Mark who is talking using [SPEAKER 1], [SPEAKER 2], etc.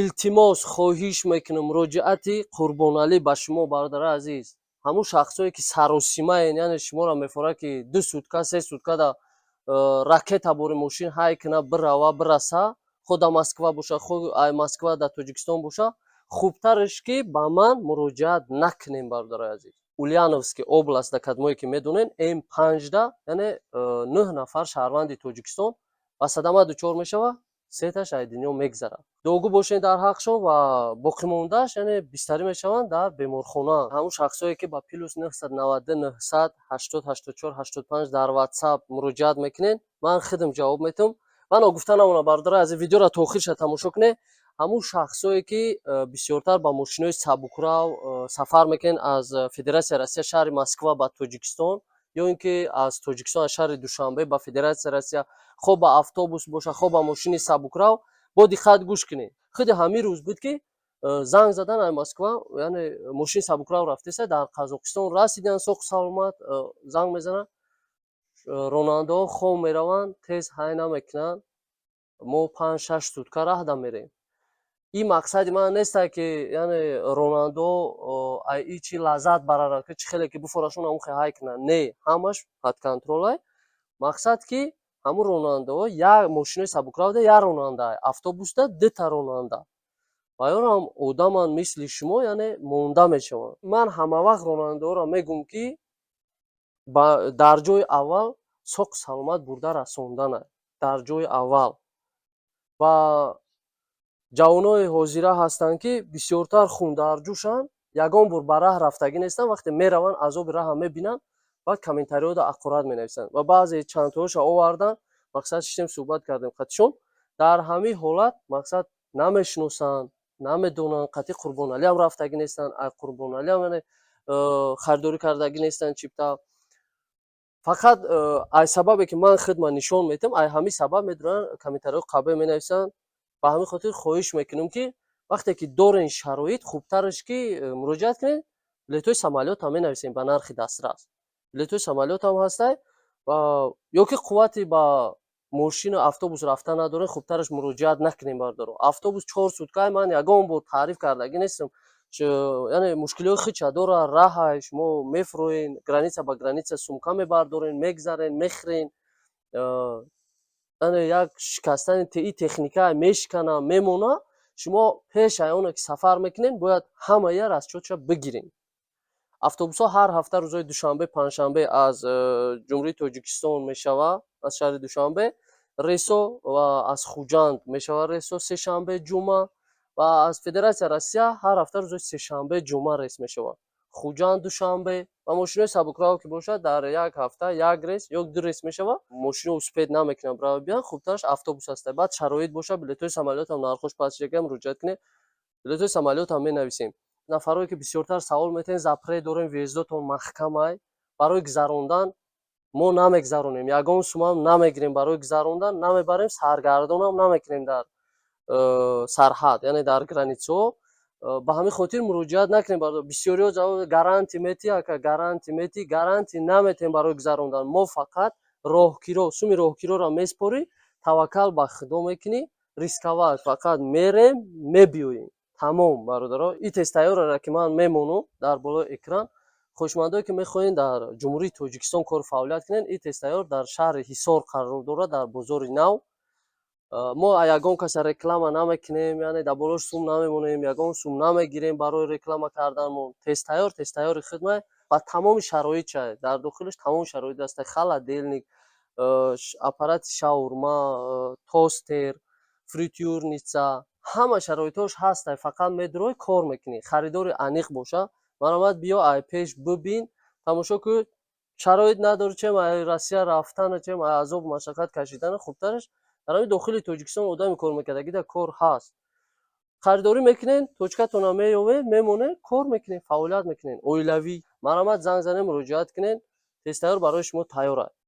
[SPEAKER 1] Илтимос, хоҳиш мекунам, муроҷиати Қурбоналӣ ба шумо, бародари азиз, ҳамун шахсое ки саросимаен, яъне шуморо мефорад, ки 2 сутка, 3 сутка да ракета бори мошин ҳай кина, бирава, бираса, хо да Москва боша, хо ай Москва да Тоҷикистон боша, хубтараш ки ба ман муроҷиат накунем, бародари азиз. Ульяновский область да, кадмое ки медонен, М5-да, яъне нӯҳ нафар шаҳрванди Тоҷикистон ба садама дучор мешава, сеташ ай дунё мегзарад. Дуогӯ бошед дар ҳақшон ва боқимондааш, яъне, бистарӣ мешаванд дар беморхона. Ҳамун шахсое ки ба +992 980 84 85 дар Ватсап муроҷиат мекунед, ман худам ҷавоб метавам. Ва ногуфта намонам, бародари азиз, видеоро то охирша тамошо кунед. Ҳамун шахсое ки бисёртар ба мошинои сабукрав сафар мекунед аз Федератсияи Россия, шаҳри Москва ба Тоҷикистон, ё ин ки аз Тоҷикистон, аз шаҳри Душанбе ба Федератсияи Россия, хо ба автобус боша, хо ба мошини сабукрав, бо диққат гӯш кунед. Худи ҳамин рӯз буд, ки занг задан ай Москва, яъне мошини сабукрав рафтеса, дар Қазоқистон расидан соқу саломат. Занг мезананд: ронандаҳо хоб мераванд, тез ҳай намекунанд, мо 5-6 сутка раҳда мерем. Ин мақсади ман несте, ки, яъне, ронандаҳо ай и чи лаззат бараранд, ки чӣ хеле ки буфорашон, ҳамун хел ҳай кунанд. Не, ҳамаш под контроль ай. Мақсад, ки ҳамун ронандаҳо, як мошинои сабукравда як ронанда, автобусда дута ронанда ва ёрам одаманд мисли шумо, яъне монда мешаванд. Ман ҳамавақт ронандаҳоро мегӯм, ки дар ҷои аввал соқу саломат бурда расонданай дар ҷои аввал. Ва ҷавонои ҳозира ҳастанд, ки бисёртар хундарҷӯшанд, ягон бор ба раҳ рафтагӣ нестанд. Вақте мераванд, азоби раҳа мебинанд, баъд комментариҳода ақорат менависанд. Ва баъзе чандтоҳоша оварданд, мақсад, шиштем, суҳбат кардем қатишон. Дар ҳамин ҳолат, мақсад, намешиносанд, намедонанд, қатъи Қурбоналиам рафтагӣ нестанд, ай Қурбоналиам, яъне, харидорӣ кардагӣ нестанд чипта. Фақат ай сабабе ки ман хидмат нишон медиҳам, ай ҳамин сабаб медонанд, комментариҳои қабеҳ менависанд. Ба ҳамин хотир хоҳиш мекунем, ки вақте ки дорен шароит, хубтараш ки муроҷиат кунед. Билетҳои самолётам менависем ба нархи дастрас, билетҳои самолётам ҳастай. Ва ё ки қуввати ба мошину автобус рафтан надорем, хубтараш муроҷиат накунем, бародаро. Автобус 4 суткаи ман ягон бор таъриф кардагӣ нестам, яъне мушкилиҳои худша дорад. Раҳай, шумо мефуроен, граница ба граница сумка мебардорен, мегзарен, мехӯрен, яъне як шикастани и техника мешикана, мемона. Шумо пеш ай оне ки сафар мекунед, бояд ҳамая расчётша бигирен. Автобусҳо ҳар ҳафта рӯзҳои душанбе, панҷшанбе аз Ҷумҳурии Тоҷикистон мешава, аз шаҳри Душанбе рейсо, ва аз Хуҷанд мешава рейсо сешанбе, ҷумъа, ва аз Федератсияи Россия ҳар ҳафта рӯзҳои сешанбе, ҷумъа рейс мешавад Хуҷанд, Душанбе. Ва мошинои сабукрав ки бошад, дар як ҳафта як рейс ё ду рейс мешавад. Мошино успеть намекунад бирава биён, хубтараш автобус аста. Баъд шароит бошад, билетҳои самолётам нархош паст шуда, муроҷиат кунед, билетҳои самолётам менависем. Нафарое ки бисёртар савол метаҳед: запрет дорем, въездотон маҳкамай, барои гузарондан мо намегзаронем, ягон сумам намегирем барои гузарондан, намебарем, саргардонам намекунем дар сарҳад, яъне дар границаҳо. Ба ҳамин хотир муроҷиат накунем. Бисёриҳо ҷавоб: гарантия метӣ, ака, гарантия метӣ? Гарантия наметем барои гузарондан. Мо фақат роҳкиро, суми роҳкироро меспорӣ, таваккал ба Худо мекунӣ, рисковать фақат мерем, мебиёем, тамом. Бародаро, и тезтайёрара ки ман мемонам дар болои экран, хоҳишмандое ки мехоҳед дар Ҷумҳурии Тоҷикистон кору фаъолият кунед, ин тезтайёр дар шаҳри Ҳисор қарор дорад, дар бозори нав. Мо ягон каса реклама намекунем, яъне дар болош сум намемонем, ягон сум намегирем барои реклама карданмон. Тезтайёр, тезтайёри хидмат ба тамоми шароит чай, дар дохилаш тамоми шароит аст: холодильник, аппарати шаурма, тостер, фритюрница, ҳама шароитҳош ҳаста. Фақат медурой, кор мекунӣ. Харидори аниқ боша, марҳамат, биё, ай пеш бибин, тамошо кун. Шароит надори, чем ай Россия рафтана, чем ай азобу машаққат кашидана, хубтараш дар ҳамин дохили Тоҷикистон одами кор мекардагида кор ҳаст. Харидорӣ мекунед, точкатона меёвед, мемонед, кор мекунед, фаъолият мекунед оилавӣ. Марҳамат, занг занед, муроҷиат кунед, тезтайёр барои шумо тайёр аст.